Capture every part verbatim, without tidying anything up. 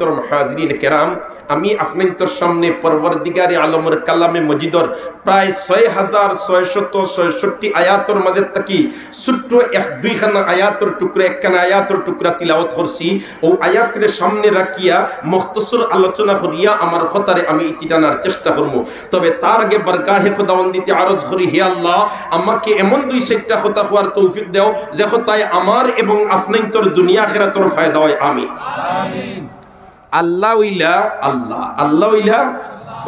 মোহতরম হাজিরিন কেরাম, আমি আপনাইন্তর সামনে পরওয়ারদিগারে আলমর কালামে মজিদর প্রায় ছয় হাজার ছয়শত ছয়ষট্টি আয়াতর মাঝে থাকি ছোট্ট এক দুইখানা আয়াতর টুকরা, একখানা আয়াতর টুকরা তিলাওয়াত করছি। ও আয়াতরে সামনে রাখিয়া মুখতসর আলোচনা করিয়া আমার কথারে আমি ইতি টানার চেষ্টা করমু। তবে তার আগে বারগাহে খোদাবন্দিতে আরজ করি, হে আল্লাহ, আমাকে এমন দুই চাইরটা কথা কওয়ার তৌফিক দেও, যে কথায় আমার এবং আপনাইন্তর দুনিয়া আখিরাতর ফায়দা হয়। আমিন। আল্লাহ অইলা আল্লাহ, আল্লাহ অইলা,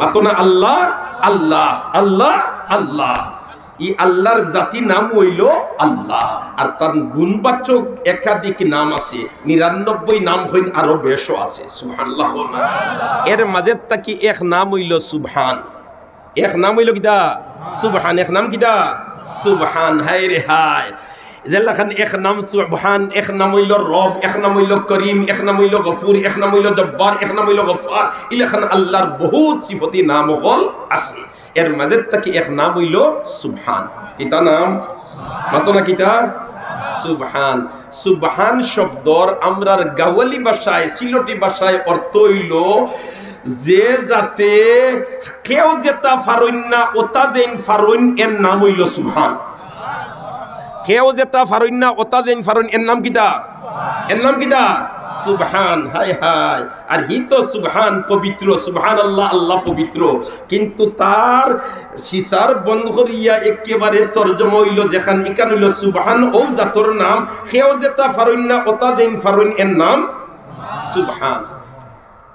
মাতো না, আল্লাহ, আল্লাহ, আল্লাহ, আল্লাহ। ই আল্লাহর জাতি নাম অইলো আল্লাহ, আর তার গুণবাচক একাধিক নাম আছে, নিরানব্বই নাম হইন আরো বেশও আছে। সুবহানাল্লাহ। এর মাঝে থাকি এক নাম অইলো সুবহান। এক নাম অইলো কিতা? সুবহান। এক নাম কিতা? সুবহান। হায় রে হায়, যেলাখান এক নাম সুবহান, এক নাম অইলো রব, এক নাম অইলো করিম, এক নাম অইলো গফুর, এক নাম অইলো জব্বার, এক নাম অইলো গফফার। ইলাখান আল্লাহর বহুত সিফতি নাম অকল আছে। এর মাঝে থাকি এক নাম অইলো সুবহান। কিতা নাম? মাতো না কিতা? সুবহান। সুবহান শব্দর আমরার গাওয়ালি ভাষায়, সিলটি ভাষায় অর্থ অইলো যে যাতে কেউ যেতা ফারইন না, ওতা যেইন ফারইন, এর নাম অইলো সুবহান। কেউ যেতা ফারইন না, ওতা যেইন ফারইন, এর নাম কিতা? এর নাম কিতা? সুবহান। হায় হায়। আর হি তো সুবহান পবিত্র, সুবহানাল্লাহ, আল্লাহ পবিত্র। কিন্তু তার সিসার বন্ধ করিয়া একেবারে তর্জমা অইলো যেখান, ইখান অইলো সুবহান ও জাতর নাম, কেউ যেতা ফারইন না, ওতা যেইন ফারইন, এর নাম সুবহান।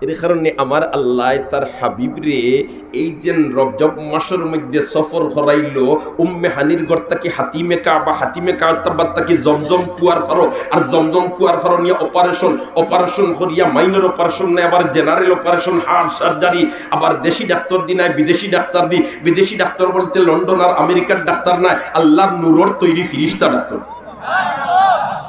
এর কারণে আমার আল্লাহ তার হাবিবরে এই যে রজব মাসর মধ্যে সফর করাইলো, উম্মে হানির ঘর থাকি হাতিমে কাবা, হাতিমে কাবা থাকি জমজম কুয়ার ফারো, আর জমজম কুয়ার ফারো নিয়া অপারেশন, অপারেশন করিয়া মাইনর অপারেশন নায়, আবার জেনারেল অপারেশন, হার্ট সার্জারি, আবার দেশি ডাক্তার দি নায়, বিদেশি ডাক্তার দি। বিদেশি ডাক্তার বলতে লন্ডন আর আমেরিকার ডাক্তার নায়, আল্লাহর নূরর তৈরি ফিরিস্তা ডাক্তার।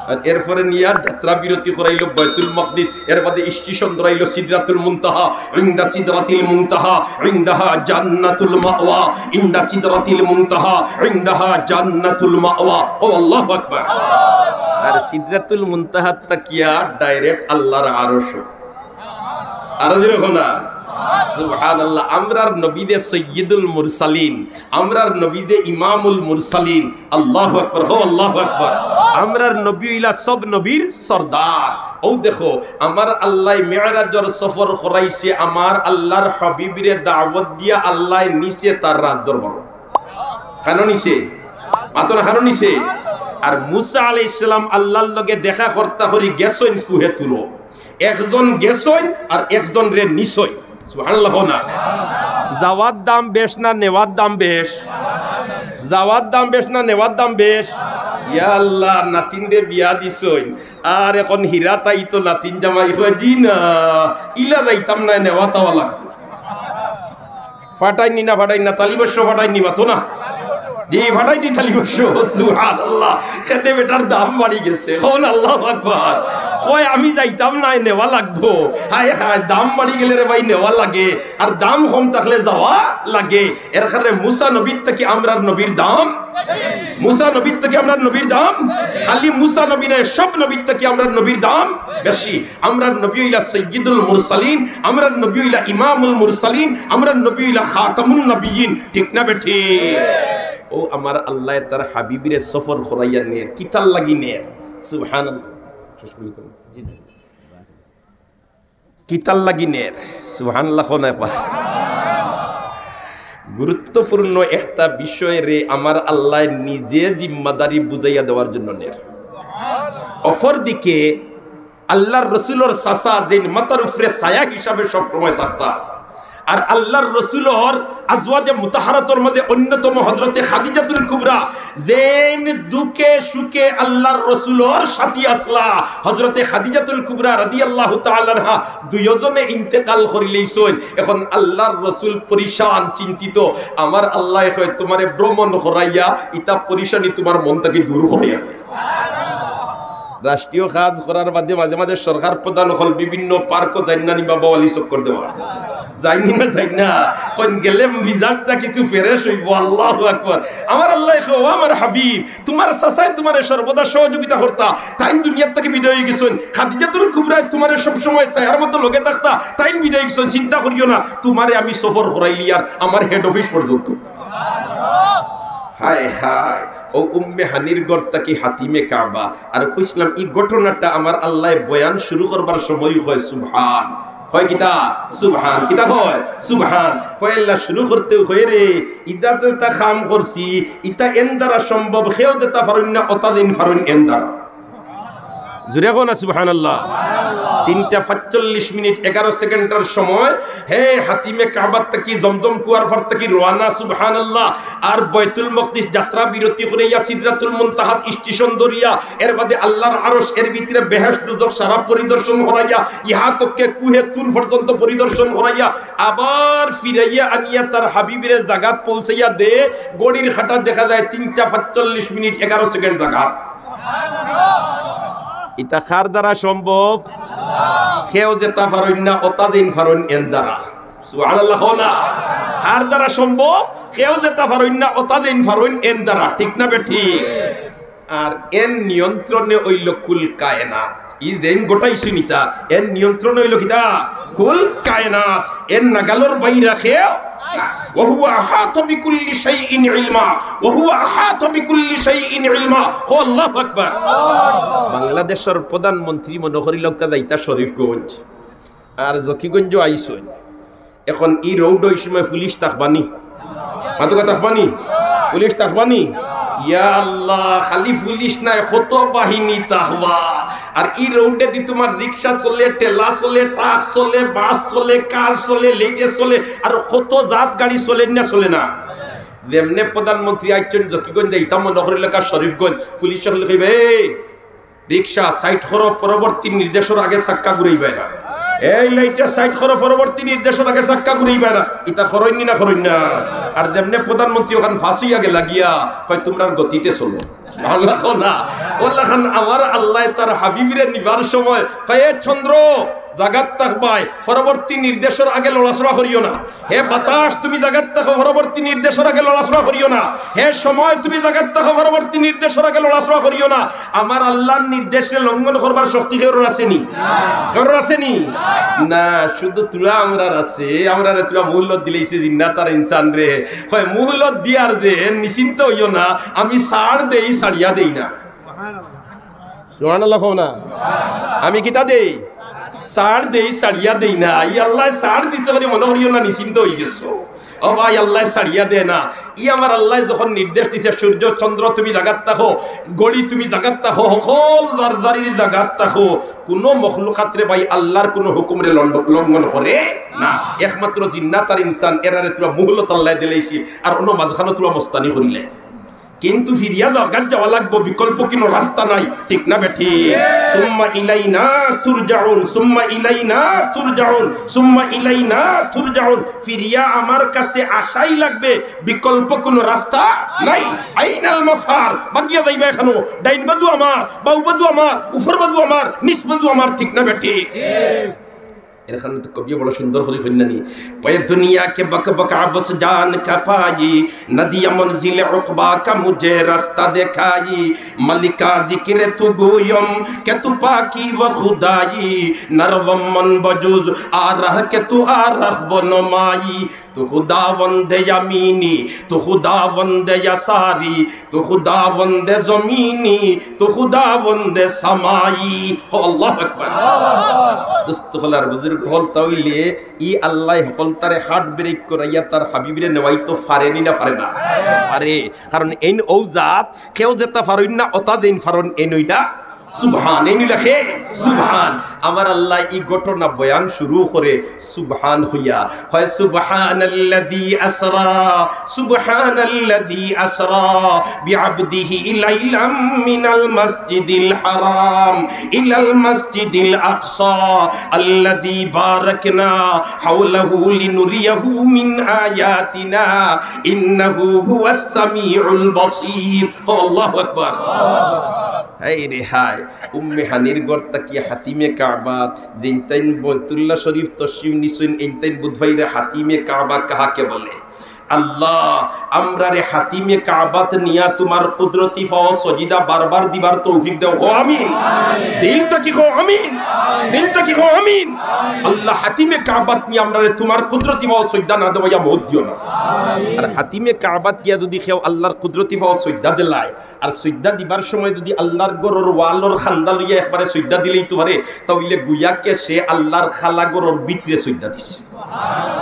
আর এরপরে নিয়া যাত্রা বিরতি করাইলো বায়তুল মাকদিস, এর বাদে স্টেশন ধরাইলো সিদরাতুল মুনতাহা, ইনদা সিদরাতিল মুনতাহা, ইনদাহা জান্নাতুল মাওয়া, ইনদা সিদরাতিল মুনতাহা, ইনদাহা জান্নাতুল মাওয়া। ও আল্লাহু আকবার। আর সিদরাতুল মুনতাহা থাকিয়া ডাইরেক্ট আল্লাহর আরশ। আরো জোরে কও না। সুবহানাল্লাহ। আমরার নবী যে সৈয়দুল মুরসালিন, আমরার নবী যে ইমামুল মুরসালিন। আল্লাহু আকবার, হো আল্লাহু আকবার। আমরার নবী অইলা সব নবীর সর্দার। ও দেখো, আমার আল্লাহ মেরাজর সফর করাইছে, আমার আল্লাহর হাবিবরে দাওয়াত দিয়া আল্লাহ নিছে তার রাজ দরবার। কানো নিছে? মাতো না, কানো নিছে? আর মুসা আলাইহিস সালাম আল্লাহর লগে দেখা করতা করি গেছইন কুহে তুরো। একজন গেছইন আর একজনরে নিছইন। সুবহানাল্লাহ না? যাওয়ার দাম বেশ না নেওয়ার দাম বেশ? যাওয়ার দাম বেশ না নেওয়ার দাম বেশ? ইয়া আল্লাহ, নাতিনরে বিয়া দিছইন, আর এখন হিরাত আইতো নাতিন জামাই কয়, "জি না, ইলা যাইতাম নায়, নেওয়াত আওয়া লাগবো।" ফাটাইন নি না ফাটাইন না, তালি বর্ষ ফাটাইন নি, মাতো না। জি, ফাটাইন নি তালি বর্ষ। সুবহানাল্লাহ। কেনে বেটার দাম বাড়ি গেছে। কও না আল্লাহু আকবার। কয়, "আমি যাইতাম নায়, নেওয়া লাগবো।" হায় হায়, দাম বাড়ি গেলে রে ভাই নেওয়া লাগে, আর দাম কম থাকলে যাওয়া লাগে। এর কারণে মুসা নবীর থাকি আমরার নবীর দাম, মুসা নবীর থাকি আমরার নবীর দাম, খালি মুসা নবী নায়, সব নবীর থাকি আমরার নবীর দাম বেশি। আমরার নবী অইলা সাইয়্যিদুল মুরসালিন, আমরার নবী অইলা ইমামুল মুরসালিন, আমরার নবী অইলা খাতামুন নাবিয়্যিন, ঠিক না বেঠিক? ও আমার আল্লায় তার হাবিবরে সফর করাইয়া নের, কিতার লাগি নের? সুবহানাল্লাহ। শেষ করি তো। কিতার লাগি নের? সুবহানাল্লাহ কও না একবার। গুরুত্বপূর্ণ একটা বিষয়রে আমার আল্লায় নিজে জিম্মাদারি বুঝাইয়া দেওয়ার জন্য নের। অপরদিকে আল্লাহর রসুলর চাচা যেইন মাথার উপরে ছায়া হিসাবে সবসময় থাকতা, আর আল্লাহর রসুলর আজওয়াজে মুতাহহারাতর মাঝে অন্যতম হযরতে খাদিজাতুল কুবরা, যেইন দুঃখে সুখে আল্লাহর রসুলর সাথী আছলা, হযরতে খাদিজাতুল কুবরা রাদিয়াল্লাহু তাআলা আনহা দুইওজনে ইন্তেকাল করিলাইছইন। এখন আল্লাহর রসুল পরিশান, চিন্তিত। আমার আল্লায় কয়, "তুমারে ভ্রমণ করাইয়া ইতা পরিশানি তুমার মন থাকি দূর করাইয়া।" রাষ্ট্রীয় কাজ করার বাদে মাঝে মাঝে সরকার প্রধান অকল বিভিন্ন পার্কো যাইন না নি বা বাওয়ালি চক্কর দেওয়া? যাইন নি না, যাইন না? অখন গেলে মিজাজটা কিছু fresh অইবো। আল্লাহু আকবার। আমার আল্লায় কয়, "ও আমার হাবিব, তুমার চাচায় তুমারে সর্বদা সহযোগিতা করতা, তাইন দুনিয়ার থাকি বিদায় অইগেছইন। খাদিজাতুল কুবরায় তুমারে সবসময় ছায়ার মতো লগে থাকতা, তাইন বিদায় অইগেছইন। চিন্তা করিও না, তুমারে আমি সফর করাইলিয়ার আমার head office পর্যন্ত।" হায় হায়, অউ উম্মে হানির ঘর থাকি হাতিমে কাবা। আর কইছলাম, ই ঘটনাটা আমার আল্লায় বয়ান শুরু করবার সময় কয়, "সুবহান।" কয় কিতা? "সুবহান।" কিতা কয়? "সুবহান।" পয়লা শুরু করতেউ কয়, "রে, ইতা তো ইতা কাম করছি, ইতা এন দ্বারা সম্ভব, কেউ যেতা পারইন না, অতা যেইন পারইন এন দ্বারা।" জুরে কও না সুবহানাল্লাহ। তিনটা পাঁচচল্লিশ মিনিট এগারো সেকেন্ডর সময় হে হাতিমে কাবার থাকি জমজম কুয়ার পার থাকি রওয়ানা, সুবহানাল্লাহ। আর বাইতুল মকদিস যাত্রা বিরতি করিয়া সিদরাতুল মুনতাহাত স্টেশন ধরিয়া এর বাদে আল্লাহর আরশ, এর ভিতরে বেহেশত দুজখ সারা পরিদর্শন করাইয়া ইহা তক্কে কুহে তুর পর্যন্ত পরিদর্শন করাইয়া আবার ফিরাইয়া আনিয়া তার হাবিবরে জাগাত পৌঁছাইয়া দে ঘড়ির কাটাত দেখা যায় তিনটা পাঁচচল্লিশ মিনিট এগারো সেকেন্ড জাগাত। ইতা কার দ্বারা সম্ভব? কেউ যেতা পারইন না, অতা যেইন পারইন এন দ্বারা। সুবহানাল্লাহ কও না। কার দ্বারা সম্ভব? কেউ যেতা পারইন না, অতা যেইন পারইন এন দ্বারা। ঠিক না বেঠিক? আর এন নিয়ন্ত্রণে অইলো কুল কায়নাত। ই যেইন ঘটাইছইন ইতা, এন নিয়ন্ত্রণে অইলো কিতা? কুল কায়নাত। এন নাগালর বাইরা কেউ না। ওয়া হুয়া আহাতা বিকুল্লি শাইইন ইলমা। ওয়া হুয়া আহাতা বিকুল্লি শাইইন ইলমা। কও আল্লাহু আকবার। বাংলাদেশর প্রধানমন্ত্রী মনো করিলাউক্কা যাইতা শরীফগঞ্জ। আর জকিগঞ্জও আইছইন। অখন ই রোডো ই সময় পুলিশ থাকবা নি? মাতউক্কা, থাকবা নি? পুলিশ থাকবা নি? ইয়া আল্লাহ, খালি পুলিশ নায়, কত বাহিনী থাকবা। আর ই রোডেদি তুমার রিক্সা চলে, ঠেলা চলে, ট্রাক চলে, বাস চলে, কার চলে, লেটে চলে, আর কত জাত গাড়ি চলে না, চলে না? যেমনে প্রধানমন্ত্রী আইছইন জকিগঞ্জ, ইতা মনো করিলাউক্কা শরীফগঞ্জ, পুলিশ অকলে কইবা, "এই, রিক্সা সাইড করো, পরবর্তী নির্দেশর আগে চাক্কা ঘুরাইবায় না। এই লাইটে সাইড করো, পরবর্তী নির্দেশর আগে চাক্কা ঘুরাইবায় না।" ইতা করইন নি না করইন না? আর যেমনে প্রধানমন্ত্রী অখান ফাঁসিয়া গেলা গিয়া, কয়, "তুমরার গতিতে চলো।" আল্লাহ কও না। অলাখান আমার আল্লায় তার হাবিবরে নিবার সময় কয়, "এ চন্দ্র, জাগাত থাকবায়, পরবর্তী নির্দেশর আগে লড়াচড়া করিও না।" হে বাতাস, তুমি জাগাত থাকো, পরবর্তী নির্দেশর আগে লড়াচড়া করিও না। হে সময়, তুমি জাগাত থাকো, পরবর্তী নির্দেশর আগে লড়াচড়া করিও না। আমার আল্লাহর নির্দেশরে লঙ্ঘন করবার শক্তি কেউর আছে নি? কেউর আছে নি? না, শুধু তুলা আমরার আছে। আমরারে তুলা মুহলত দিলাইছে জিন্নাত আর ইনসানরে। কয়, "মুহলত দিয়ার যে, নিশ্চিন্ত অইও না, আমি ছাড় দেই, ছাড়িয়া দেই না।" সুবহানাল্লাহ কও না। আমি কিতা দেই? ছাড় দেই, ছাড়িয়া দেই না। ই আল্লায় ছাড় দিছে করি মনো করিও না, নিশ্চিন্ত অইগেছো। ও ভাই, আল্লায় ছাড়িয়া দে না। ই আমার আল্লায় যখন নির্দেশ দিছে, সূর্য, চন্দ্র, তুমি জাগাত থাকো, ঘড়ি, তুমি জাগাত থাকো, হকল যার যারির জাগাত থাকো, কুনু মখলুকাতরে ভাই আল্লাহর কুনু হুকুমরে লণ্ড-, লঙ্ঘন করে না। একমাত্র জিন্নাত আর ইনসান, এরারে তুলা মুহলত আল্লায় দিলাইছি, আর অনো মাঝখানো তুলা মস্তানি করিলে। কিন্তু ফিরিয়া জাগাত যাওয়া লাগবো, বিকল্প কুনু রাস্তা নাই, ঠিক না বেঠিক? সুম্মা ইলাইনা তুরজাউন, সুম্মা ইলাইনা তুরজাউন, সুম্মা ইলাইনা তুরজাউন। ফিরিয়া আমার কাছে আসাই লাগবে, বিকল্প কুনু রাস্তা নাই। আইনাল মাফার, বাগিয়া যাইবায় কেনো? ডাইন বাজু আমার, বাউ বাজু আমার, উপর বাজু আমার, নিচ বাজু আমার, ঠিক না বেঠিক? এরখানে তো কবিয়ে বড় সুন্দর করি কইন্না নি। پہ دنیا کے بک بک عبث جان کپائی، ندی منزل عقبیٰ کا مجھے رستہ دکھائی۔ ملکہ ذکر تو گویم کہ تو پاکی و خدایی، نروم من بجز آ رہ کہ تو آ رہ بنمائی۔ تو خداوند زمینی، تو خداوند یساری، تو خداوند زمینی، تو خداوند سمایی۔ কও আল্লাহু আকবার। দোস্ত অকল আর বুজুর্গ অকল, তা অইলে ই আল্লায় হকলতারে heart break করাইয়া তার হাবিবরে নেওয়াইতো পারে নি না পারে না? পারে। কারণ এইন অউ জাত, কেউ যেতা পারইন না, অতা যেইন পারইন এইন অইলা সুবহান, এইন অইলা কে? সুবহান। আমার আল্লাহ এই ঘটনা বয়ান শুরু করে সুবহান হইয়া, হয়, "সুবহানাল্লাযী আসরা, সুবহানাল্লাযী আসরা বিআবদিহি লাইলাম মিনাল মাসজিদিল হারাম ইলাল মাসজিদিল আকসা আল্লাযী বারাকনা হাওলাহু লিনুরিয়াহু মিন আয়াতিনা ইন্নাহু হুয়াস সামিউল বাসীর।" কও, "আল্লাহু আকবার।" হায় রে হায়, উম্মে হানির ঘর থাকি হাতিমে কাবাত, যেইনতাইন বায়তুল্লাহ শরীফ তশরিফ নিছইন, এইনতাইন বুধবাইরে হাতিমে কাবা কাহাকে বলে? আল্লাহ, আমরারে হাতিমে কাবাত নিয়া তুমার কুদরতি পাও সজিদা বারবার দিবার তৌফিক দেও। কও আমিন। দিল থাকি কও আমিন। দিল থাকি কও আমিন। আল্লাহ, হাতিমে কাবাত নিয়া আমরারে তুমার কুদরতি পাও সজদা না দেওয়াইয়া মউত দিও না। আর হাতিমে কাবাত গিয়া যুদি কেউ আল্লাহর কুদরতি পাও সজদা দিলায়, আর সইজদা দিবার সময় যুদি আল্লাহর ঘরর ওয়ালর খান্দা লইয়া একবারে সইজদা দিলাইতো পারে, তা অইলে গুয়াকে সে আল্লাহর খালা ঘরর ভিতরে সইজদা দিছে।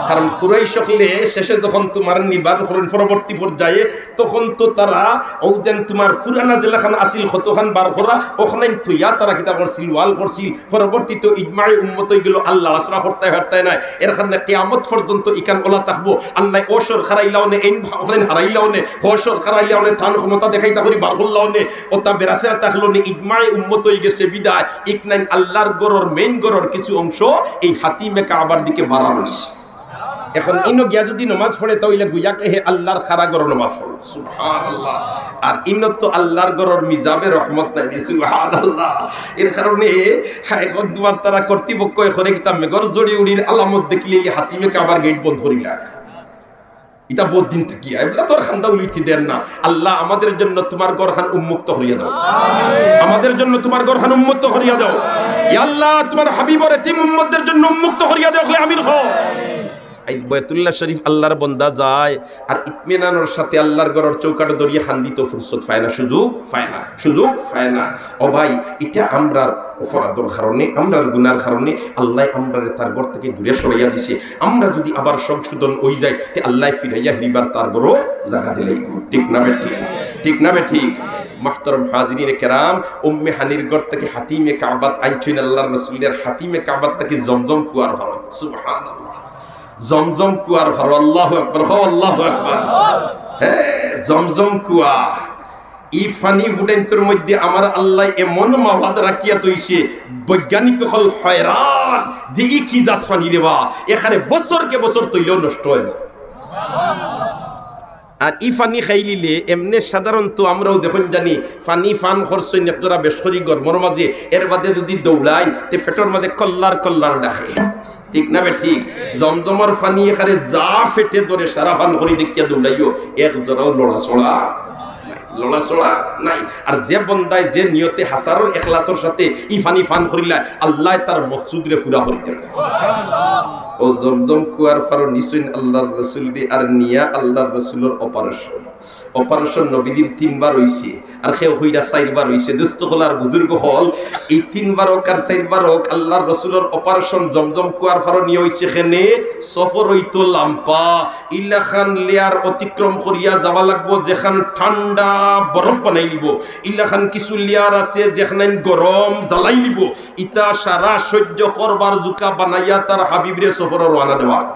কারণ কুরাইশ অকলে শেষে যখন তুমার নিবার করইন পরবর্তী পর্যায়ে, তখন তো তারা অউ যেন তুমার পুরানা যেলাখান আছিল, কতখান বার করা, অখানাইন থইয়া তারা কিতা করছিল, ওয়াল করছিল। পরবর্তীতে ইজমায়ে উম্মত অইগেলো, আর লাড়াচাড়া করতায় পারতায় নায়। এর কারণে কিয়ামত পর্যন্ত ইখান অলা থাকবো। আল্লায় অউ সরকার আইলা অনে, এইন অখানাইন হারাইলা অনে, হউ সরকার আইলা অনে, তান ক্ষমতা দেখাইতা করি বার করলা অনে, অতা বেড়াছেড়া থাকলো নে, ইজমায়ে উম্মত অইগেছে বিদায়, ইখানাইন আল্লাহর ঘরর, মেইন ঘরর কিছু অংশ এই হাতিমে কাবার দিকে বাড়ানো অইছে। এখন ইনো গিয়া যুদি নমাজ পড়ে, তা অইলে গুয়াকে হে আল্লাহর খালা ঘরো নমাজ পড়ে। সুবহানাল্লাহ। আর ইনো তো আল্লাহর ঘরর মিজাবে রহমত নাই। সুবহানাল্লাহ। এর কারণে, হ্যাঁ, এখন তুমার তারা কর্তৃপক্ষ এখন কিতা মেঘর জড়ি উড়ির আলামত দেখিলে হাতিমে কাবার গেইট বন্ধ করিলা। ইতা বউত দিন থাকিয়া, এবলা তোর খান্দা উলিতে দের না। আল্লাহ, আমাদের জন্য তুমার ঘরখান উন্মুক্ত করিয়া দাও। আমাদের জন্য তুমার ঘরখান উন্মুক্ত করিয়া দাও। ইয়া আল্লাহ, তুমার হাবিবর এতিম উম্মতদের জন্য উন্মুক্ত করিয়া দাও। কও আমিন কও। এই বায়তুল্লাহ শরীফ আল্লাহর বন্দা যায়, আর ইতমিনানর সাথে আল্লাহর ঘরর চৌকাঠ ধরিয়া খান্দিত ফুরসত পায় না, সুযোগ পায় না, সুযোগ পায় না। ও ভাই, ইটা আমরার অপরাধর কারণে, আমরার গুনার কারণে আল্লায় আমরারে তার ঘর থাকি দূরে সরাইয়া দিছে। আমরা যুদি আবার সংশোধন অই যাই, তে আল্লায় ফিরাইয়া হিরিবার তার ঘরো জাগা দিলাইবো। ঠিক না বেঠিক? ঠিক না বেঠিক? মুহতারাম হাজিরিনে কেরাম, উম্মে হানির ঘর থাকি হাতিমে কাবাত আনছইন আল্লাহর রাসূলরে, হাতিমে কাবাত থাকি জমজম কুয়ার পারো। সুবহানাল্লাহ। জমজম কুয়ার পারো। আল্লাহু আকবার। কও আল্লাহু আকবার। হ্যাঁ, জমজম কুয়া। ই পানি ফুটাইন্তর মধ্যে আমার আল্লায় এমন মাওয়াদ রাখিয়া থইছে, বৈজ্ঞানিক অকল হয়রান যে ই কি জাত পানি রে বা, এখানে বছরকে বছর থইলেও নষ্ট অয় না। আর ই পানি খাইলিলে এমনে সাধারণত আমরাও দেখইন জানি, পানি পান করছইন একজরা বেশ করি গরমর মাঝে, এর বাদে যুদি দৌড়াইন, তে পেটর মাঝে কল্লার কল্লার ডাকে। ঠিক না বেঠিক? জমজমর পানি এখানে যা পেটে ধরে সারা পান করি দেখিয়া দৌড়াইও, এক জরাও লড়াচড়া নাই, লড়াচড়া নাই। আর যে বন্দায় যে নিয়তে হাজারো এখলাসর সাথে ই পানি পান করিলা, আল্লায় তার মকসুদরে পুরা করি দিলা। ও জমজম কুয়ার পারো নিছইন আল্লাহর রাসূলরে, আর নিয়া আল্লাহর রাসূলর অপারেশন। অপারেশন নবীজির তিনবার অইছে, আর কেউ কইরা চাইরবার অইছে। দোস্ত অকল আর বুজুর্গ অকল, এই তিনবার অউক আর চাইরবার অউক, আল্লাহর রাসূলর অপারেশন জমজম কুয়ার পারো নিয়া অইছে কেনে? সফর অইতো লাম্বা, ইলাখান লেয়ার অতিক্রম করিয়া যাওয়া লাগবো, যেখান ঠান্ডা বরফ বানাইলিবো, ইলাখান কিছু লেয়ার আছে যেখান গরম জ্বালাইলিবো। ইতা সারা সহ্য করবার জুকা বানাইয়া তার হাবিবরে সফরো রওয়ানা দেওয়া।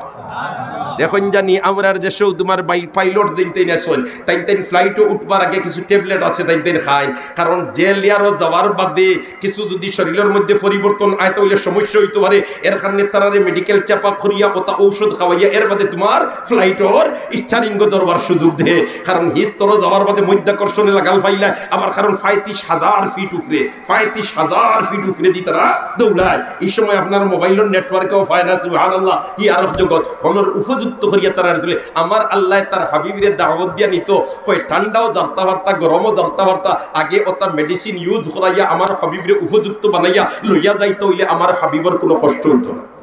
দেখইন জানি আমরার দেশেও তুমার পাইলট যেইনতাইন আছইন, তাইনতাইন ফ্লাইটো উঠবার আগে কিছু ট্যাবলেট আছে, তাইনতাইন খাইন। কারণ যে লেয়ারো যাওয়ার বাদে কিছু যুদি শরীলর মধ্যে পরিবর্তন আয়, তা অইলে সমস্যা অইতো পারে। এর কারণে তারারে মেডিকেল চেকআপ করিয়া, অতা ঔষধ খাওয়াইয়া, এর বাদে তুমার ফ্লাইটর স্টিয়ারিংও ধরবার সুযোগ দেয়। কারণ হি স্তরো যাওয়ার বাদে মধ্যাকর্ষণে লাগাল পাইলায়, আবার কারণ পঁয়ত্রিশ হাজার ফিট উপরে, পঁয়ত্রিশ হাজার ফিট উপরেদি তারা দৌড়ায়। ই সময় আপনার মোবাইলর নেটওয়ার্কও পায় না, সুবহানাল্লাহ, ই আরক জগৎ। হনর উপযুক্ত করিয়া তারা আসলে আমার আল্লায় তার হাবিবরে দাওয়াত দিয়া নিতো, কয় ঠান্ডাও জারতা পারতা, গরমও জারতা পারতা, আগে অতা মেডিসিন ইউজ করাইয়া আমার হাবিবরে উপযুক্ত বানাইয়া লইয়া যাইতো অইলে আমার হাবিবর কুনু কষ্ট অইতো না।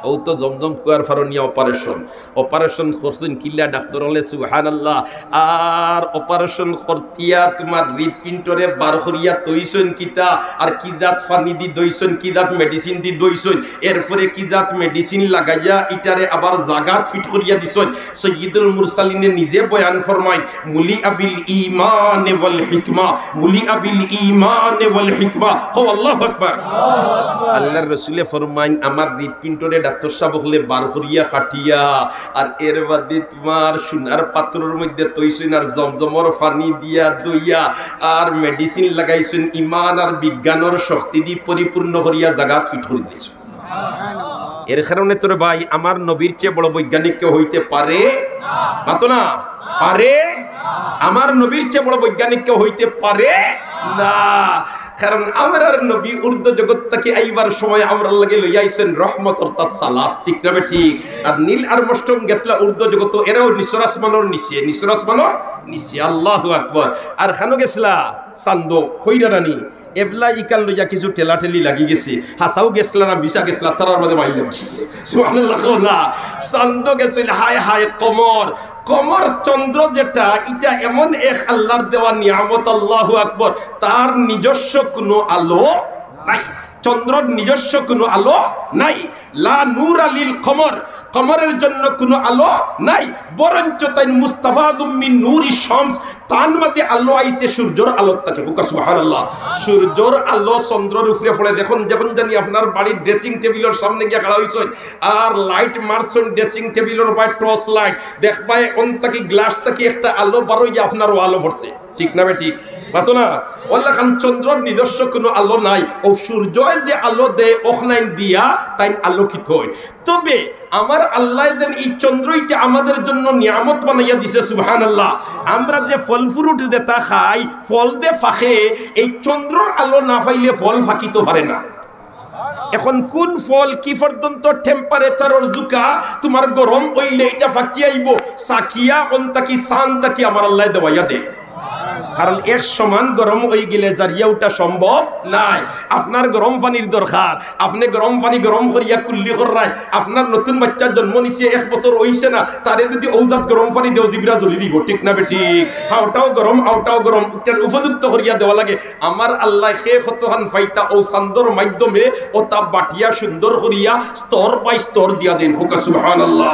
অউ তো জমজম কুয়ার পারো নিয়া অপারেশন। অপারেশন করছইন কিলা ডাক্তর অকলে, সুবহানাল্লাহ। আর অপারেশন করতিয়া তুমার হৃদপিণ্ডরে বার করিয়া থইছইন কিতা, আর কি জাত পানি দি ধইছইন, কি জাত মেডিসিন দি ধইছইন, এরপরে কি জাত মেডিসিন লাগাইয়া ইটারে আবার জাগাত ফিট করিয়া দিছইন। সৈয়দুল মুরসালিনে নিজে বয়ান ফরমাইন, "মুলিআ বিল ঈমানে ওয়াল হিকমা, মুলিআ বিল ঈমানে ওয়াল হিকমা।" কও আল্লাহু আকবার। আল্লাহর রসুলে ফরমাইন, আমার হৃদপিণ্ডরে ডাক্তর সাব অকলে বার করিয়া কাটিয়া, আর এর বাদে তুমার সোনার পাত্রর মধ্যে থইছইন আর জমজমর পানি দিয়া ধইয়া, আর মেডিসিন লাগাইছইন, ঈমান আর বিজ্ঞানর শক্তি দি পরিপূর্ণ করিয়া জাগাত ফিট করি দিছইন। এর কারণে তো রে ভাই, আমার নবীর চেয়ে বড় বৈজ্ঞানিক কেউ হইতে পারে? মাতো না, পারে? আমার নবীর চেয়ে বড় বৈজ্ঞানিক কেউ হইতে পারে না। কারণ আমরার নবী ঊর্ধ্ব জগৎ থাকি আইবার সময় আমরার লাগি লইয়া আইছইন রহমত, অর্থাৎ সালাত, ঠিক না বে ঠিক? আর নীল আর্মস্ট্রং গেছলা ঊর্ধ্ব জগত, এরাও নিচর আসমানর নিচে, নিচর আসমানর নিচে। আল্লাহু আকবার। আর খানো গেছলা চান্দো, কইরা নানি? এবলা ইকান লইয়া কিছু ঠেলাঠেলি লাগি গেছে। হাছাউ গেছলা না মিছা গেছলা, তারার মাঝে মাইল লাগি গেছে। সুবহানাল্লাহ কও না। চান্দো গেছইন, হায় হায় কমর, কমর চন্দ্র যেটা, ইটা এমন এক আল্লাহর দেওয়া নিয়ামত, আল্লাহু আকবার। তার নিজস্ব কোনো আলো নাই, চন্দ্রর নিজস্ব কোনো আলো নাই। লা নূরা লিল কমর, কমরের জন্য কোনো আলো নাই, বরঞ্চ তাইন মুস্তাফাদুম মিন নূরি শামস, তান মাঝে আলো আইছে সূর্যর আলোর থাকি। কউক্কা সুবহানাল্লাহ। সূর্যর আলো চন্দ্রর উপরে পড়ে। দেখইন, যখন জানি আপনার বাড়ির ড্রেসিং টেবিলর সামনে গিয়া খাড়া অইছইন, আর লাইট মারছইন ড্রেসিং টেবিলর উপরে টর্চ লাইট, দেখবায় অন থাকি গ্লাস থাকি একটা আলো বারইয়া আপনার ওয়ালো পড়ছে, ঠিক না বে ঠিক? মাতো না? অলাখান চন্দ্রর নিজস্ব কোনো আলো নাই, অউ সূর্যয় যে আলো দেয় অখনাইন দিয়া তাইন আলোকিত অইন। তবে আমার আল্লায় যেন এই চন্দ্র ইটা আমাদের জন্য নিয়ামত বানাইয়া দিছে, সুবহানাল্লাহ। আমরা যে ফল ফ্রুট যেটা খাই, ফল দে ফাঁকে, এই চন্দ্রর আলো না পাইলে ফল ফাঁকিতো পারে না। এখন কোন ফল কি পর্যন্ত টেম্পারেচারর জুকা তুমার গরম অইলে ইটা ফাঁকি আইবো, চাকিয়া অন থাকি চান থাকি আমার আল্লায় দেওয়াইয়া দে। কারণ এক সমান গরম অইগেলে জারিয়া উঠা সম্ভব নায়। আপনার গরম পানির দরকার, আপনে গরম পানি গরম করিয়া কুল্লি কররায়, আপনার নতুন বাইচ্চা জন্ম নিছে, এক বছর অইছে না, তারে যদি অউ জাত গরম পানি দেও, জিবরা জ্বলি দিবো, ঠিক না বে ঠিক? হাওটাও গরম, আওটাও গরম, ইটার উপযুক্ত করিয়া দেওয়া লাগে। আমার আল্লায় কে কতখান পাইতা অউ চান্দর মাধ্যমে অতা বাটিয়া সুন্দর করিয়া স্তর by স্তর দিয়া দেইন। কউক্কা সুবহানাল্লাহ।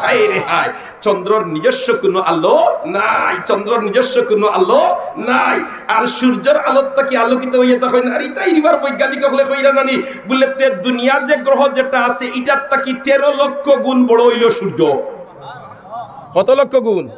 হায় রে হায়, চন্দ্রর নিজস্ব কোনো আলো নাই, চন্দ্রর নিজস্ব কোনো আলো নাই। আর সূর্যর আলোর থাকি আলোকিত অইয়া থাকইন। আর ইতা ইবার বৈজ্ঞানিক অকলে কইরা নানি, বুলে তে দুনিয়া যে গ্রহ যেটা আছে, ইটার থাকি তেরো লক্ষ গুণ বড় অইলো সূর্য। কত লক্ষ গুণ?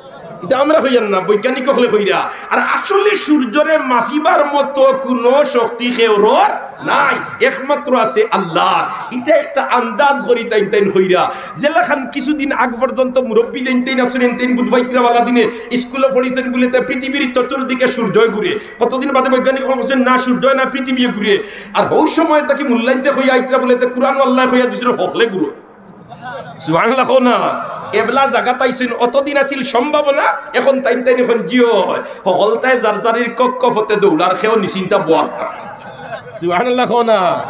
ইতা আমরা কইয়ার না, বৈজ্ঞানিক অকলে কইরা। আর আসলে সূর্যরে মাপিবার মতো কোনো শক্তি কেউরর নাই, একমাত্র আছে আল্লাহ। ইটা একটা আন্দাজ করি তাইন তাইন কইরা। যেলাখান কিছুদিন আগ পর্যন্ত মুরব্বি যেইন তেইন আছইন, এইন তেইন বুধবাইতরা বালা দিনে স্কুলো পড়িছইন বুলে তে পৃথিবীর চতুর্দিকে সূর্যয় ঘুরে। কতদিন বাদে বৈজ্ঞানিক অকলে কইছইন, না, সূর্যয় না, পৃথিবীয়ে ঘুরে। আর হউ সময় থাকি মূল্যাইন্তে কইয়া আইতরা বুলে তে কুরআন আল্লায় কইয়া দিছইন হকলে ঘুরে। সুবহানাল্লাহ কও না। এবলা জাগাত আইছইন, অতদিন আছিল সম্ভাবনা, এখন তাইন তাইন এখন জিও হয়। হকলতায় যার যারির কক্ষপথে দৌড়ার, কেউ নিশ্চিন্তা বওয়ার না। সুবহানাল্লাহ কও না।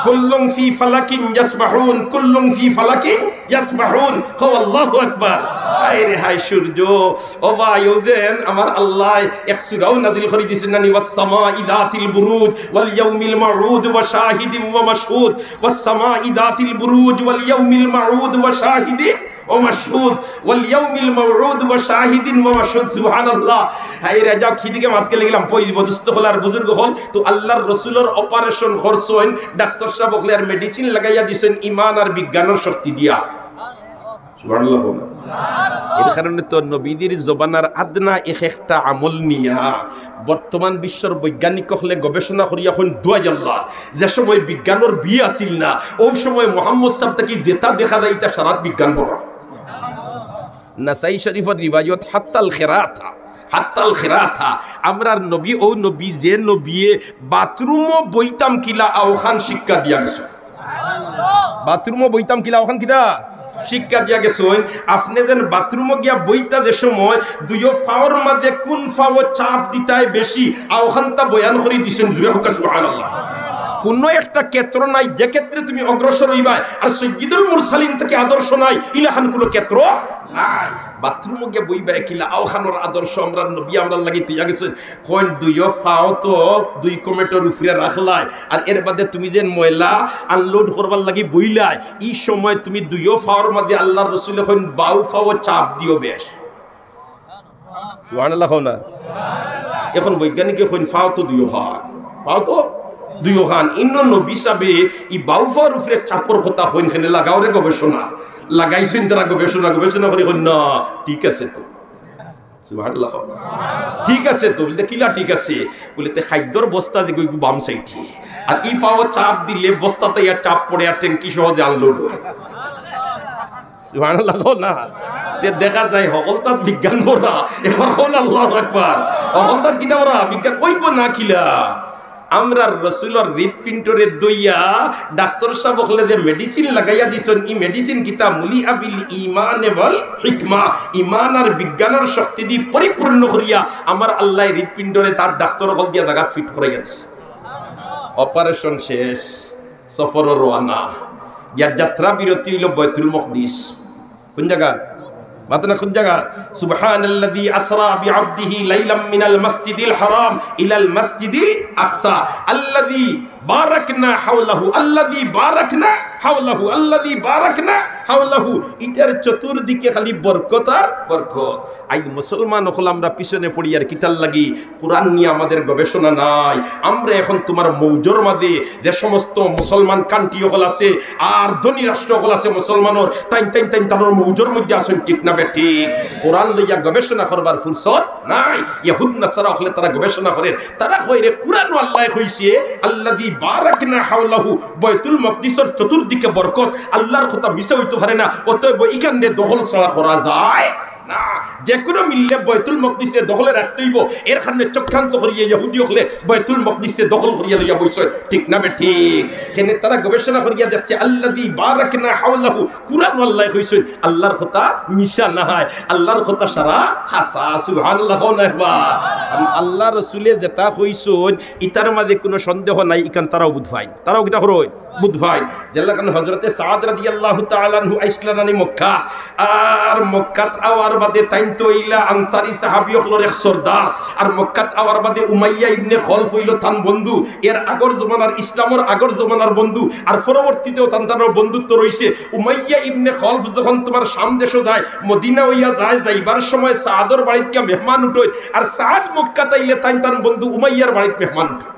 কুল্লুন ফি ফালাকিন ইয়াসবাহুন, কুল্লুন ফি ফালাকিন ইয়াসবাহুন। কও আল্লাহু আকবার। হায় রে হায় সূর্য। ও ভাই, অউ যেন আমার আল্লায় এক সূরাও নাজিল করি দিছইন নানি, ওয়াস সামাই যাতিল বুরুজ ওয়াল ইয়াউমিল মাউউদ ওয়া শাহিদিন ওয়া মাশহুদ। والسماء ذات البروج واليوم الموعود وشاهد ومشهود واليوم الموعود وشاهد ومشهود। সুবহানাল্লাহ। হায় রে, যাও, কিদিকে মাতকে লাগিলাম, ফইজ বদুস্ত অকল আর বুজুর্গ অকল। তো আল্লাহর রসুলর অপারেশন করছইন, ডাক্তর সাব অকলে আর মেডিসিন লাগাইয়া দিছইন ইমান আর বিজ্ঞানর শক্তি দিয়া। সুবহানাল্লাহ কও না। এর কারণে তো নবীজির জমানার আদনা এক একটা আমল নিয়া বর্তমান বিশ্বর বৈজ্ঞানিক অকলে গবেষণা করিয়া কইন, দুয়াই আল্লাহ, যে সময় বিজ্ঞানর বি আছিল না, অউ সময় মোহাম্মদ সাব থাকি যেটা দেখা যায়, ইটা সারাত বিজ্ঞান বড়। নাসাই শরীফর রিওয়ায়ত, হাত্তাল খেরাতা, হাত্তাল খেরাতা। আমরার নবী, অউ নবী, যে নবিয়ে বাথরুমো বইতাম কিলা, অউখান শিক্ষা দিয়া গেছইন। বাথরুমো বইতাম কিলা, অখান কিতা শিক্ষা দিয়া গেছইন। আপনে যেন বাথরুমো গিয়া বইতা যে সময় দুইও পাওর মাঝে কোন পাও চাপ দিতায় বেশি, অখানতা বয়ান করি দিছইন। জুরে কউক্কা সুবহানাল্লাহ। কুনু একটা ক্ষেত্র নাই যে ক্ষেত্রে তুমি অগ্রসর অইবায়। আর সৈয়দুল মুরসালিন থাকি আদর্শ নাই, ইলাখান কুনু ক্ষেত্র নাই। বাথরুমো গিয়া বইবায় কিলা, অউখানোর আদর্শ আমরার নবী আমরার লাগি থইয়া গেছইন। কইন দুইও পাও তো দুই কমেটর উপরে রাখলায়, আর এর বাদে তুমি যেন ময়লা unload করবার লাগি বইলায়, ই সময় তুমি দুইও পাওর মাঝে আল্লার রসুলে কইন বাউ পাও চাপ দিও বেশ। সুবহানাল্লাহ কও না। এখন বৈজ্ঞানিকে কইন, পাও তো দুইও খান, পাও তো দুইও খান। ইনো নবী সাবে ই বাউ পাওর উপরে চাপর কথা কইন কেনে? লাগাও রে গবেষণা। লাগাইছইন তারা গবেষণা, গবেষণা করি কইন, না, ঠিক আছে তো। সুবহানাল্লাহ কও। ঠিক আছে তো। বলে, কিলা ঠিক আছে? বলে, তে খাদ্যর বস্তা যে গইগু বাম সাইডে, আর ই পাও চাপ দিলে বস্তাতে ইয়া চাপ পড়ে আর ট্যাঙ্কি সহজে unload অয়। সুবহানাল্লাহ কও না। তে দেখা যায় হকলতাত বিজ্ঞান ভরা। একবার কও না আল্লাহু আকবার। হকলতাত কিতা ভরা? বিজ্ঞান অইবো না কিলা? আমরার রসুলর হৃদপিণ্ডরে দইয়া ডাক্তর সাব অকলে যে medicine লাগাইয়া দিছইন, ই medicine কিতা? মুলিআ বিল ঈমানে ওয়াল হিকমা, ঈমান আর বিজ্ঞানর শক্তি দি পরিপূর্ণ করিয়া আমার আল্লায় হৃদপিণ্ডরে তার ডাক্তর অকল দিয়া জাগাত fit করাইয়া দিছে। Operation শেষ, সফরো রওয়ানা, গিয়া যাত্রা বিরতি অইলো বায়তুল মকদিস। কুন জাগা? মাতো না, কুন জাগা? সুবহানাল্লাযী আসরা বিআবদিহি লাইলাম মিনাল মাসজিদিল হারাম ইলাল মাসজিদিল আকসা আল্লাযী বারাকনা হাওলাহু, আল্লাযী বারাকনা হাওলাহু, আল্লাযী বারাকনা হাওলাহু। ইটার চতুর্দিকে খালি বরকত আর বরকত। আইজ মুসলমান অকল আমরা পিছনে পড়িয়ার কিতার লাগি? কোরআন নিয়া আমাদের গবেষণা নাই। আমরা এখন তুমার মৌজর মাঝে যে সমস্ত মুসলমান country অকল আছে আর ধনী রাষ্ট্র অকল আছে মুসলমানর, তাইন তাইন তাইন তানর মৌজর মধ্যে আছইন, ঠিক না বেঠিক? কোরআন লইয়া গবেষণা করবার ফুরসত নাই। ইহুদ নাসারা অকলে তারা গবেষণা করের, তারা কয় রে, কোরআনো আল্লায় কইছে, আল্লাযী বারাকনা হাওলাহু, বায়তুল মকদিসর চতুর্দিকে বরকত, আল্লার কথা মিছা অইতো পারে না, অতএব ইখানরে দখল ছাড়া করা যায় না। যে কুনু মিললে বায়তুল মকদিসরে দখলে রাখতে অইবো, এর কারণে চক্রান্ত করিয়া ইহুদি অকলে বায়তুল মকদিসরে দখল করিয়া লইয়া বইছইন, ঠিক না বেঠিক? কেনে তারা গবেষণা করিয়া দেখছে, আল্লাযী বারাকনা হাওলাহু, কোরআনো আল্লায় কইছইন, আল্লার কথা মিছা নায়, আল্লার কথা সারা হাছা। সুবহানাল্লাহ কও না একবার। আল্লার রসুলে যেটা কইছইন, ইটার মাঝে কুনু সন্দেহ নাই, ইখান তারাও বুঝ পাইন, তারাও কিতা করইন? বুঝ পাইন। যেলাখান হযরতে সাদ রাদিয়াল্লাহু তাআলা আনহু আইছলা নানি মক্কা, আর মক্কাত আওয়ার বাদে তাইন তো অইলা আনসারী সাহাবী অকলর এক সর্দার, আর মক্কাত আওয়ার বাদে উমাইয়া ইবনে খলফ অইলো তান বন্ধু, এর আগর জমানার, ইসলামর আগর জমানার বন্ধু, আর পরবর্তীতেও তান তানর বন্ধুত্ব রইছে। উমাইয়া ইবনে খলফ যখন তুমার শাম দেশো যায়, মদিনা অইয়া যায়, যাইবার সময় সাদর বাড়িত গিয়া মেহমান উঠইন, আর সাদ মক্কাত আইলে তাইন তান বন্ধু উমাইয়ার বাড়িত মেহমান উঠইন।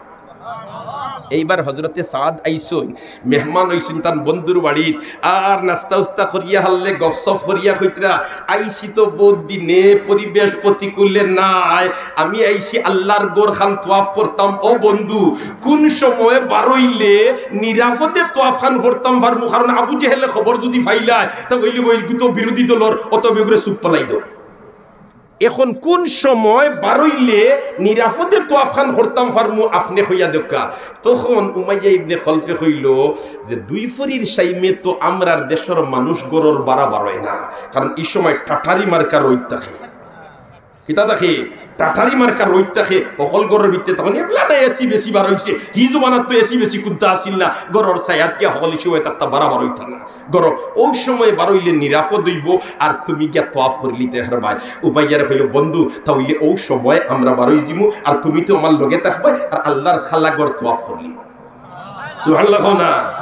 এইবার হযরতে সাদ আইছইন, মেহমান অইছইন তান বন্ধুর বাড়িত, আর নাস্তা উস্তা করিয়া হারলে গপসপ করিয়া কইতরা, আইছি তো বউত দিনে, পরিবেশ প্রতিকূলে নাই, আমি আইছি আল্লার ঘরখান তোয়াফ করতাম। ও বন্ধু, কুন সময় বারইলে নিরাপদে তোয়াফখান করতাম পারমু? কারণ আবু জেহেলে খবর যুদি পাইলায়, তা অইলে বইল কিন্তু বিরোধী দলর, অত বেগুরে চুপ পালাই দেও। এখন কুন সময় বারইলে নিরাপদে তোয়াফখান করতাম পারমু, আপনে কইয়া দেউক্কা। তখন উমাইয়া ইবনে খলফে কইলো যে, দুইফরির টাইমে তো আমরার দেশর মানুষ ঘরর বারা বারয় না, কারণ ই সময় টাটারি মার্কা রইদ থাকে। কিতা থাকে? টাটারি মার্কা রইদ থাকে, হকল ঘরর ভিতরে। তখন এবলা না এসি বেশি বারইছে, হি জমানাত তো এসি বেশি কুন্তা আছিল না, ঘরর ছায়াত গিয়া হকল ই সময় থাকতা বারা বারইতা না। ঘরর অউ সময় বারইলে নিরাপদ অইবো, আর তুমি গিয়া তোয়াফ করিলিতে পারবায়। উমাইয়ারে কইলো, বন্ধু, তা অইলে অউ সময় আমরা বারই যিমু, আর তুমি তো আমার লগে থাকবায়, আর আল্লার খালা ঘর তোয়াফ করিলিমু। সুবহানাল্লাহ কও না।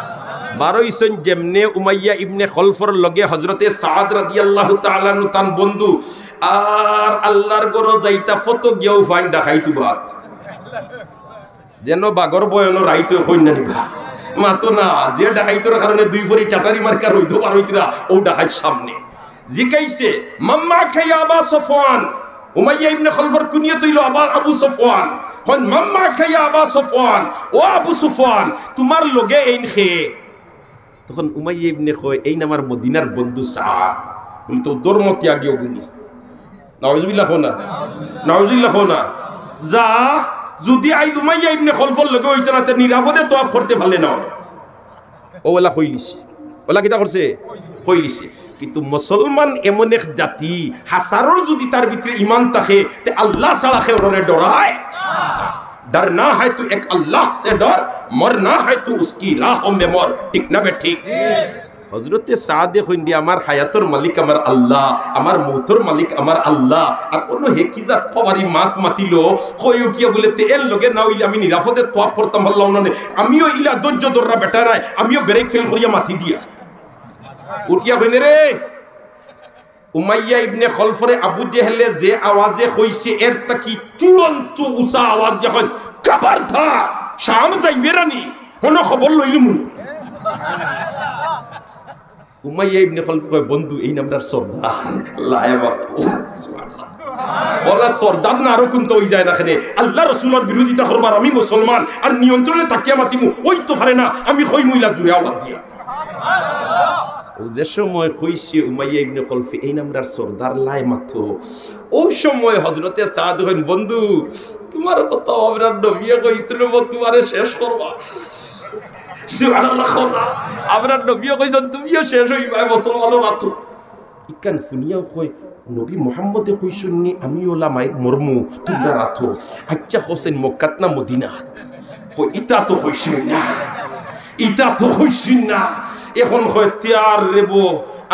বারইছইন যেমনে উমাইয়া ইবনে খলফর লগে হযরতে সাদ রাদিয়াল্লাহু তাআলা আনহু তান বন্ধু, আর আল্লার ঘরো যাইতা ফতো গিয়াউ ফাইন ডাকাইত উবাত। যেন বাঘর বয়নো রাইত অয় কইন না নিবা। মাতো না, যে ডাকাইতর কারণে দুইফরি টাটারি মার্কা রইদো বারইতরা, অউ ডাকাইত সামনে। জিকাইছে, "মান মা'আকা ইয়া আবা সফওয়ান?" উমাইয়া ইবনে খলফর কুনিয়ত অইলো আবা, আবু সফওয়ান। কইন, "মান মা'আকা ইয়া আবা সফওয়ান?" ও আবু সফওয়ান, তুমার লগে এইন কে? তখন উমাইয়া ইবনে কয়, "এইন আমার মদিনার বন্ধু সাদ।" বলি, "তো ধর্ম ত্যাগী অগুনি।" নাউজুবিল্লাহ কও না, নাউজুবিল্লাহ কও না। যা, যুদি আইজ উমাইয়া ইবনে খলফর লগে অইতো না, তে নিরাপদে তোয়াফ করতে পারলে না। অউ ওলা কইলিছে। ওলা কিতা করছে? কইলিছে। কিন্তু মুসলমান এমন এক জাতি, হাজারর যুদি তার ভিতরে ইমান থাকে, তে আল্লাহ ছাড়া কেউরে ডরায়। डरना है तो एक अल्लाह से डर, मरना है तो उसकी राह में मर। ঠিক না বেঠিক? হজরতে সাদে কইন দি, "আমার হায়াতর মালিক আমার আল্লাহ, আমার মৌতর মালিক আমার আল্লাহ।" আর অনো হে কি জাত পাওয়ারি মাত মাতিল, কই উঠিয়া বুলে, "তে এর লগে না অইলে আমি নিরাপদে তওয়াফ করতাম পারলাম না নে। আমিও ইলা ধৈর্য ধররা বেটা নায়, আমিও ব্রেক ফেল করিয়া মাতি দিয়া।" উঠিয়া কইন, "রে, উমাইয়া ইবনে খলফরে আবু জেহেলে যে আওয়াজে কইছে, এর থাকি চূড়ান্ত উঁচা আওয়াজে কইন, 'খবরদার, শাম যাইবে রানি, অনো খবর লইলিমু।'" উমাইয়া ইবনে খলফ কয়, "বন্ধু, এইন আমরার সর্দার, লায়ে মাতু।" সুবহানাল্লাহ। অলা সর্দার না আরো কুন্তা অই যায় না কেনে? আল্লাহ রসুলর বিরোধিতা করবার আমি মুসলমান, আর নিয়ন্ত্রণে থাকিয়া মাতিমু, অইতো পারে না, আমি কইমু ইলা জুরে আওয়াজ দিয়া। ও যে সময় কইছে উমাইয়া ইবনে খলফে, "এইন আমরার সর্দার, লায়ে মাতু," অউ সময় হজরতে সাদ কইন, "বন্ধু, তুমার কথা আমরার নবিয়ে কইছিল, তুমারে শেষ করবা।" সুবহানাল্লাহ কও না। আমরার নবিয়ে কইছইন, "তুমিও শেষ অইবায়, মুসলমানর আতো।" ইখান হুনিয়াউ কয়, "নবী মুহাম্মদে কইছইন নি, আমি অলা মাইর মরমু, তুমরার আতো।" আইচ্ছা, কওছেন মক্কাত না মদিনাত? কয়, "ইতা তো কইছইন না, ইতা তো কইছইন না।" এখন কয়, "তে আর রেবো,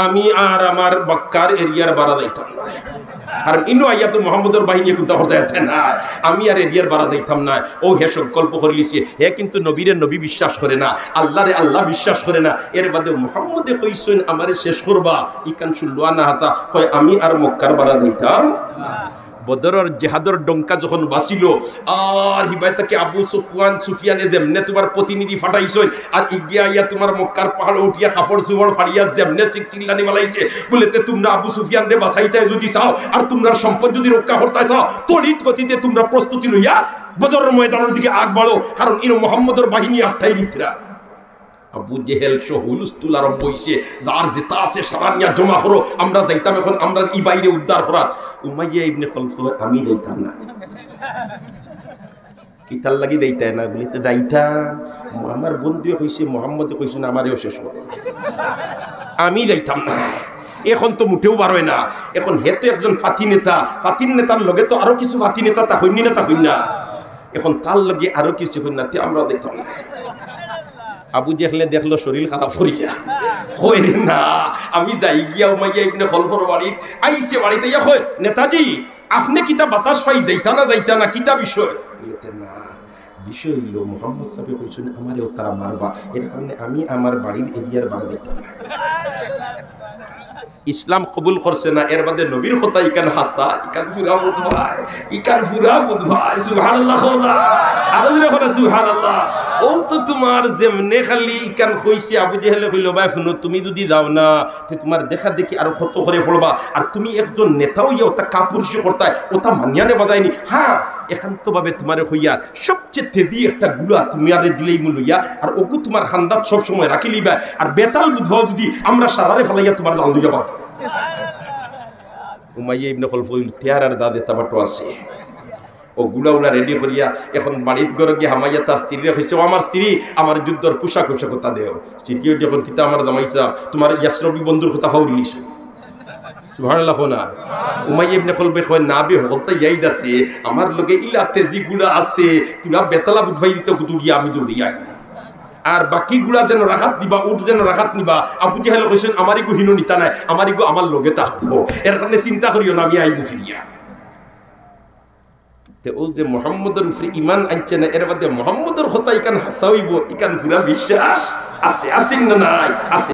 আমি আর আমার মক্কার এরিয়ার বারা যাইতাম না।" কারণ ইনো আইয়া তো মুহাম্মদর বাহিনীয়ে কুন্তা করতা পারতা না, আমি আর এরিয়ার বারা যাইতাম না। অউ হে সংকল্প করিলিছে, হে কিন্তু নবীরে নবী বিশ্বাস করে না, আল্লাহরে আল্লাহ বিশ্বাস করে না। এর বাদে মুহাম্মদে কইছইন আমারে শেষ করবা, ইখান শুনলো না হাছা, কয়, "আমি আর মক্কার বারা যাইতাম না।" বদরর জেহাদর ডঙ্কা যখন বাজিল, আর হিবায় থাকি আবু সুফিয়ান, সুফিয়ানে যেমনে তুমার প্রতিনিধি পাঠাইছইন, আর ইগিয়া আইয়া তুমার মক্কার পাহাড়ো উঠিয়া কাপড় চুপড় ফাড়িয়া যেমনে চিক চিল্লানি বালাইছে, বুলে, "তে তুমরা আবু সুফিয়ানরে বাঁচাইতায় যুদি চাও, আর তুমরার সম্পদ যুদি রক্ষা করতায় চাও, তড়িৎ গতিতে তুমরা প্রস্তুতি লইয়া বদরর ময়দানর দিকে আগ বাড়ো, কারণ ইনো মুহাম্মদর বাহিনী আটকাই দিতরা।" আবু জেহেল সহ হুলস্থুল আরম্ভ অইছে, "যার যেতা আছে সারা নিয়া জমা করো, আমরা যাইতাম এখন আমরার ই ভাইরে উদ্ধার করাত।" উমাইয়া ইবনে খলফ কয়, "আমি যাইতাম না।" "কিতার লাগি যাইতায় না?" বুলে, "তে যাইতাম, আমার বন্ধুয়ে কইছে, মুহাম্মদে কইছইন আমারেও শেষ করো, আমি যাইতাম না।" এখন তো মুটেও বারয় না। এখন হে তো একজন ফাতি নেতা, ফাতির নেতার লগে তো আরো কিছু ফাতি নেতা থাকইন নি না, থাকইন না? এখন তার লগে আরো কিছু কইন না, তে আমরাও যাইতাম না। আবু জেহেলে দেখলো শরীর খারাপ করিয়া, কয়, "রে না, আমি যাইগিয়া উমাইয়া ইবনে খলফর বাড়িত।" আইছে বাড়িত আইয়া কয়, "নেতাজি, আপনে কিতা বাতাস পাই যাইতা না, যাইতা না, কিতা বিষয়?" বুলে, "তে না, বিষয় অইলো মুহাম্মদ সাবে কইছইন আমারেও তারা মারবা, এর কারণে আমি আমার বাড়ির এরিয়ার বারা যাইতাম না।" ইসলাম কবুল করছে না, এর বাদে নবীর কথা ইখান হাছা, ইখান পুরা বুঝ পায়, ইখান পুরা বুঝ পায়। সুবহানাল্লাহ কও না। আরো জোরে কও না, সুবহানাল্লাহ। অউ তো তুমার যেমনে খালি ইখান কইছে, আবু জেহেলে কইলো, "ভাই হুনো, তুমি যুদি যাও না, তে তুমার দেখা দেখি আরো কত করে পড়বা। আর তুমি একজন নেতা অইয়া অতা কাপুরুষি করতায়, অতা মানিয়া নেওয়া যায়নি।" হ্যাঁ, একান্তভাবে তুমারে কইয়ার, সবচেয়ে তেজি একটা গুলা তুমারে দিলাইমু লইয়া, আর অগু তুমার কান্দাত সবসময় রাখিলিবায়, আর বেতাল বুঝ পাও যুদি আমরা সারারে ফালাইয়া তুমার জান লইয়া পাও। উমাইয়া ইবনে খলফ কইল, "তে আর, আর দা দেতা বাটো আছে।" অউ গুলা উলা রেডি করিয়া এখন বাড়িত ঘরো গিয়া হামাইয়া তার স্ত্রীরে কইছে, "ও আমার স্ত্রী, আমার যুদ্ধর পোশাক আশাক অতা দেও।" স্ত্রী কইন, "কিতা আমার জামাই সাব, তুমার ইয়াসরবি বন্ধুর কথা ফাউরিলিছো।" সুবহানাল্লাহ কও না। উমাইয়া ইবনে খলফে কয়, "না বে, হকলতা ইয়াদ আছে, আমার লগে ইলা তেজি গুলা আছে, তুরা বেতালা বুঝ পাই দিতে গুদুরিয়া আমি দৌড়িয়া আই। আর বাকি গুলা যেন রাখাত নিবা, উট যেন রাখাত নিবা।" আবু জেহেলে কইছইন, "আমার ইগু হিনো নিতা নায়, আমার ইগু আমার লগে থাকবো, এর কারণে চিন্তা করিও না, আমি আইমু ফিরিয়া।" তে অউ যে মুহাম্মদর উপরে ঈমান আনছে না, এর বাদে মুহাম্মদর কথা ইখান হাছা অইবো, ইখান পুরা বিশ্বাস আছে, আছে না নাই? আছে।